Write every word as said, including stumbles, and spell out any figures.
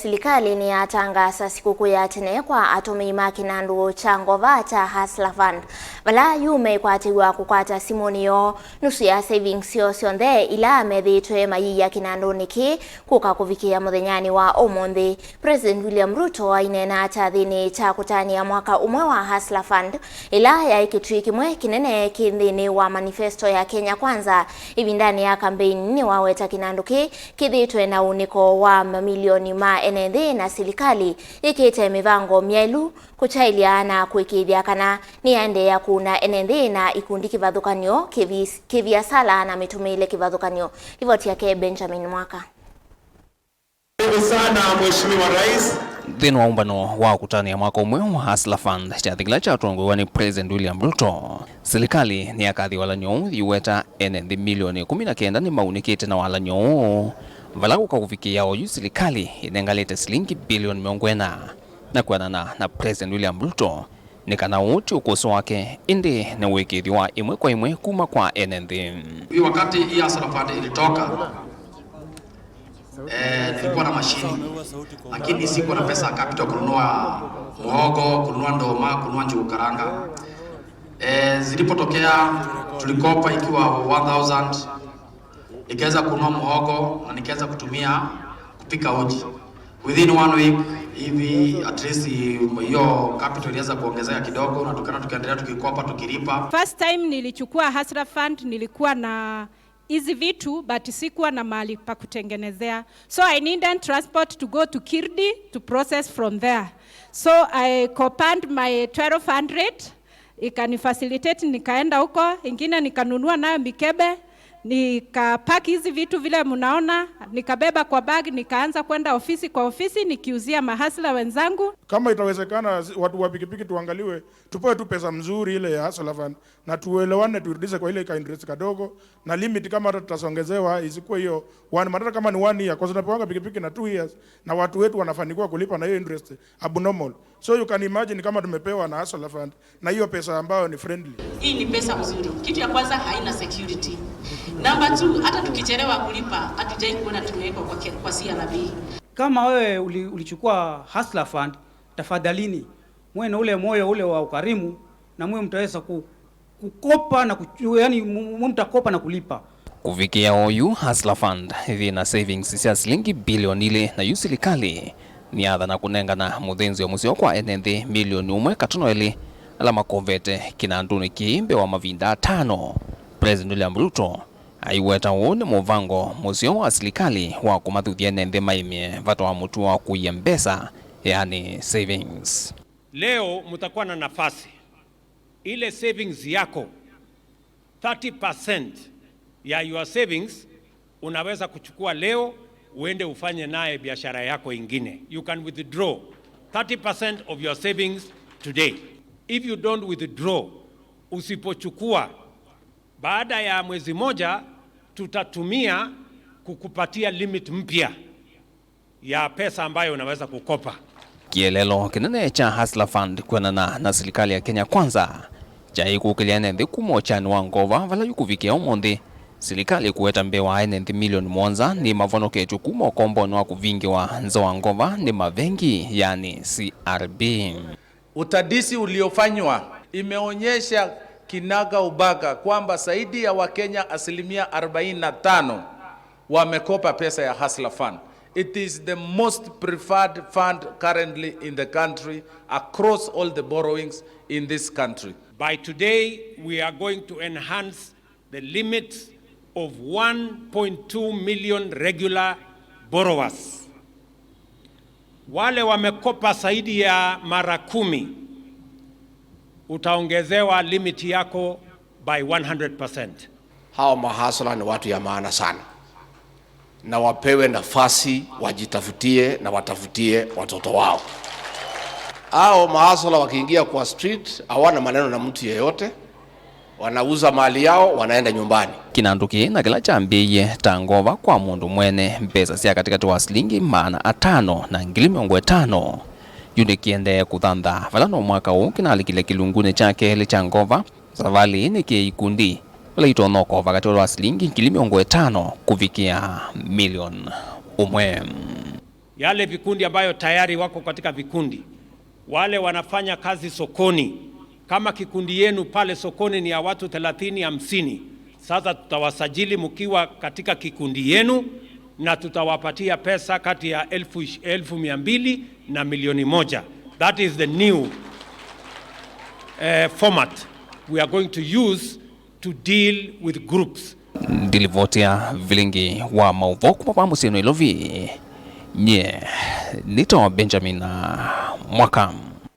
Silikalĩ nĩyatangaasa sikũkũ ya tene kwa atũmĩi ma kĩnandũ kya ngova kya Hustler Fund, vala yu meĩkwatĩw'a kũkwata simũnĩ yoo nusu ya savings syoo syonthe ila methĩĩtwe mayĩia kĩnandũnĩ kĩĩ kũka kũvikĩĩa mũthenyanĩ wa ũmũnthĩ. President William Ruto aineena kyathĩnĩ kya kũtanĩa mwaka ũmwe wa Hustler Fund, ĩla yaĩ kĩtui kĩmwe kĩnene kĩ nthĩnĩ wa manifesto ya Kenya Kwanza ĩvindanĩ ya kambeini, nĩwaweta kĩnandũ kĩĩ kĩthĩĩtwe na ũnĩko wa mamilioni ma ene nthĩ, na silikalĩ yĩkĩte mĩvango myaĩlu kũkyaĩlya na kũĩkĩĩthya kana nĩyaendeea kũuna ene nthĩ na ikundi kĩvathũkany'o, kĩvi-, kĩviasala na mĩtũmĩĩle kĩvathũkany'o. Livoti yake Benjamin Mwaka. Karibu sana, Mheshimiwa Rais. Nthĩnĩ wa ũmbano wa kũtanĩa mwaka ũmwe wa Hustler Fund, kyathĩ kĩla kyatongoew'a nĩ President William Ruto, silikalĩ nĩyakathi walany'o ũũ yĩweta ene nthĩ milioni ĩkũmi na kenda nĩmaunĩkĩte na walany'o ũũ, vala kũka kũvikĩĩa oyu silikalĩ ĩnenganĩte silingi bilioni mĩongo ĩna. Na kwĩanana na President William Ruto, nĩ kana ũũ ti ũkũsĩ wake, ĩndĩ nĩ ũĩkĩĩthyo wa ĩmwe kwa ĩmwe kuma kwa ene nthĩ. Hii wakati hii Hustler Fund ilitoka, eh, nilikuwa na mashini, lakini sikuwa na pesa ya capital kununua muhogo, kununua ndoma, kununua njugu karanga. Eh, zilipotokea tulikopa ikiwa one thousand, nikaweza kununua muhogo na nikaweza kutumia kupika uji. Within one week hivi, at least hiyo capital iliweza kuongezeka kidogo, na tukaenda tukiendelea tukikopa, tukilipa. First time nilichukua Hustler Fund, nilikuwa na hizi vitu, but sikuwa na mahali pa kutengenezea. So I needed transport to go to Kirdi to process from there. So I copand my twelve hundred, ikanifacilitate, nikaenda huko, ingine nikanunua nayo mikebe, nikapaki hizi vitu vile mnaona, nikabeba kwa bag, nikaanza kwenda ofisi kwa ofisi nikiuzia mahasla wenzangu. Kama itawezekana, zi-, watu wa pikipiki tuangaliwe, tupewe tu pesa mzuri ile ya Hustler Fund, na tuelewane, tuirudishe kwa ile ka interest kadogo, na limit kama hata tutasongezewa isikuwe hiyo one month, hata kama ni one year, kwa sababu tunapewanga pikipiki na two years, na watu wetu wanafanikiwa kulipa na hiyo interest abnormal. So you can imagine kama tumepewa na Hustler Fund na hiyo pesa ambayo ni friendly. Hii ni pesa mzuri. Kitu ya kwanza, haina security. Number two, hata tukichelewa kulipa, hatujai kuona tumewekwa kwa ke-, kwa C R B. Kama wewe uli-, ulichukua Hustler Fund, tafadhalini, muwe na ule moyo ule wa ukarimu, na muwe mtaweza ku-, kukopa na kuchu-, yani, mu-, mu-, mtakopa na kulipa. Kũvikĩa oyu, Hustler Fund ĩthĩ na savings sya silingi bilioni ilĩ, na yu silikalĩ nĩyathana kũnengana mũthĩnzĩo mũseo kwa ene nthĩ milioni ũmwe katono elĩ ala makovete kĩnandũnĩ kĩĩ mbee wa mavinda atano. President William Ruto aiweta ũũ nĩ mũvango mũseo wa silikalĩ wa kũmathuthya ene nthĩ maĩmye vata wa mũtuo wa kũia mbesa, yani savings. Leo mtakuwa na nafasi, ile savings yako, thirty percent ya your savings unaweza kuchukua leo uende ufanye naye biashara yako ingine. You can withdraw thirty percent of your savings today. If you don't withdraw, usipochukua, baada ya mwezi moja tutatumia kukupatia limit mpya ya pesa ambayo unaweza kukopa. Kĩeleelo kĩnene kya Hustler Fund kwĩanana na silikalĩ ya Kenya Kwanza kyaĩ kũkĩlya ene nthĩ kuma ũkyanĩ wa ngova vala yu kũvikĩa ũmũnthĩ. Silikalĩ kũweta mbee wa ene nthĩ milioni mũonza nĩmavonoketw'e kuma ũkombonĩ wa kũvingĩwa nza wa ngova nĩ mavengi, yani C R B. Utadisi uliofanywa imeonyesha kinaga ubaga kwamba zaidi ya Wakenya asilimia arobaini na tano wamekopa pesa ya Hustler Fund. It is the most preferred fund currently in the country across all the borrowings in this country. By today, we are going to enhance the limit of one point two million regular borrowers. Wale wamekopa zaidi ya mara kumi, utaongezewa limit yako by one hundred percent. Hawa mahasla ni watu ya maana sana, na wapewe nafasi wajitafutie na watafutie watoto wao. Hao mahasla wakiingia kwa street, hawana maneno na mtu yeyote. Wanauza mali yao, wanaenda nyumbani. Kĩnandũ kĩĩ na kĩla kyambĩĩie ta ngova kwa mũndũ mwene, mbesa sya katĩkatĩ wa silingi maana atano na ngili mĩongo ĩtano, yu nĩkĩendee kũthantha vala no mwaka ũũ kĩnalikile kĩlungunĩ kya kelĩ kya ngova. Savalĩ ĩĩ nĩkĩĩ ikundi vala itonya ũkova katĩ wa silingi ngili mĩongo ĩtano kũvikĩa milioni ũmwe. Yale vikundi ambayo tayari wako katika vikundi, wale wanafanya kazi sokoni, kama kikundi yenu pale sokoni ni ya watu thelathini, hamsini, sasa tutawasajili mkiwa katika kikundi yenu na tutawapatia pesa kati ya elfu ish-, elfu mia mbili na milioni moja. That is the new, eh, format we are going to use to deal with groups. Ndilivoti ya vilingi wa maũvoo kuma vaa mũsyĩ Nairobi, nye nĩtawa Benjamin Mwaka.